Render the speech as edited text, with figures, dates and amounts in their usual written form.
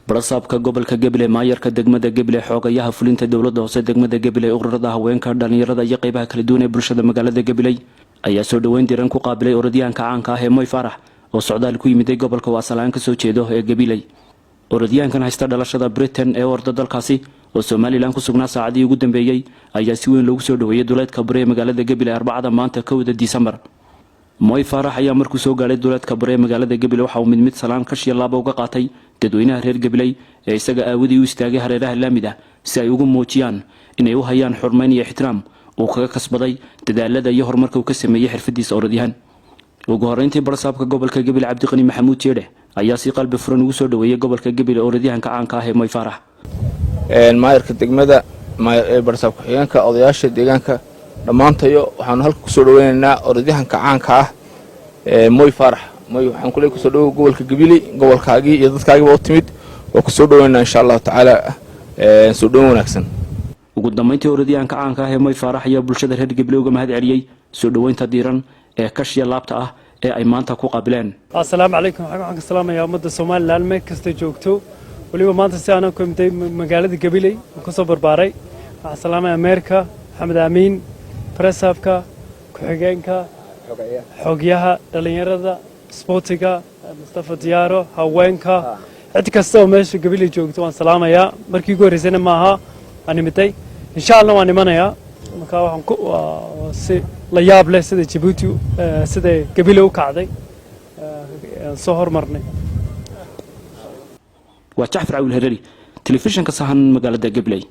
Barasaabka gobolka Gabiley, maayarka degmada Gabiley, xogayaha fulinta dowlada hoose degmada Gabiley, ururada haweenka, dhalinyarada iyo qeybaha kala duwan ee bulshada magaalada Gabiley ayaa soo dhoweyn diran ku qaabilay orodyahanka caanka ah ee Moy Faarax oo socdaal ku yimiday gobolka uu asal ahaan kasoo jeedo ee Gabiley. Orodyahankan haysta dhalashada Britain ee orda dalkaasi oo Somaliland ku sugnaa saacadihii ugu dambeeyey ayaa si weyn loogu soo dhoweeyey duleedka bari ee magaalada Gabiley Arbacada maanta, 1-da Disembar. Moy Faarax ayaa markuu soo gaadhay duleedka bari ee magaalada Gabiley waxa uu mid mid salaan kashiya laaba uga qaatay dadweynaha reer Gabiley ee isaga aawadii u istaagay hareeraha laamida si ay ugu muujiyaan inay u hayaan xurmayn iyo ixtiraam uu kaga kasbaday dadaalada iyo horumarka uu ka sameeyey xirfadiisa orodyahan. Ugu horeyntii, barasaabka gobolka Gabiley, Cabdiqani Maxamuud Jeedhe, ayaa si qalbi furan ugu soo dhoweeyey gobolka Gabiley orodyahanka caanka ah ee Moy Faarax. Maayarka degmada, barasaab ku-xigeenka, odayaasha deegaanka, dhammaantayo waxaanu halka kusoo dhaweynaynaa orodyahanka caanka ah ee Moy Faarax. Moy, waxaan kule kusoo dhawow gobolka Gabiley, gobolkaagii iyo dadkaagiiba u timid. Waa kusoo dhaweynaa insha Allahu tacaala, soo dhaweyn wanaagsan. Ugu dambeyntii, orodyahanka caanka ah ee Moy Faarax ayaa bulshada reer Gabiley uga mahad celiyey soo dhoweynta diiran ee kashiya laabta ah ee ay maanta ku qaabileen. Assalaamu calaykum. Waxaan ka salaamayaa ummadda Somaliland meel kasta joogto, weliba maanta si aanan ku imtay magaalada Gabiley aan kusoo barbaaray. Waxaan salaamayaa maayarka Maxamed Aamiin, barasaabka, ku-xigeenka, xogyaha dhallinyarada, sboortiga Mustafa Diyaaro, haweenka, cid kasta oo meesha Gabiley joogto waan salaamayaa. Markii ugu horreysayna maaha waan imiday, insha Allah waan imanayaa. Marka waxaan ku si la yaab leh sida Jabuuti, sida Gabiley u kacday, aan soo hormarnay. Waa Jacfar Cawil Hereri, telefishinka Sahan, magaalada Gabiley.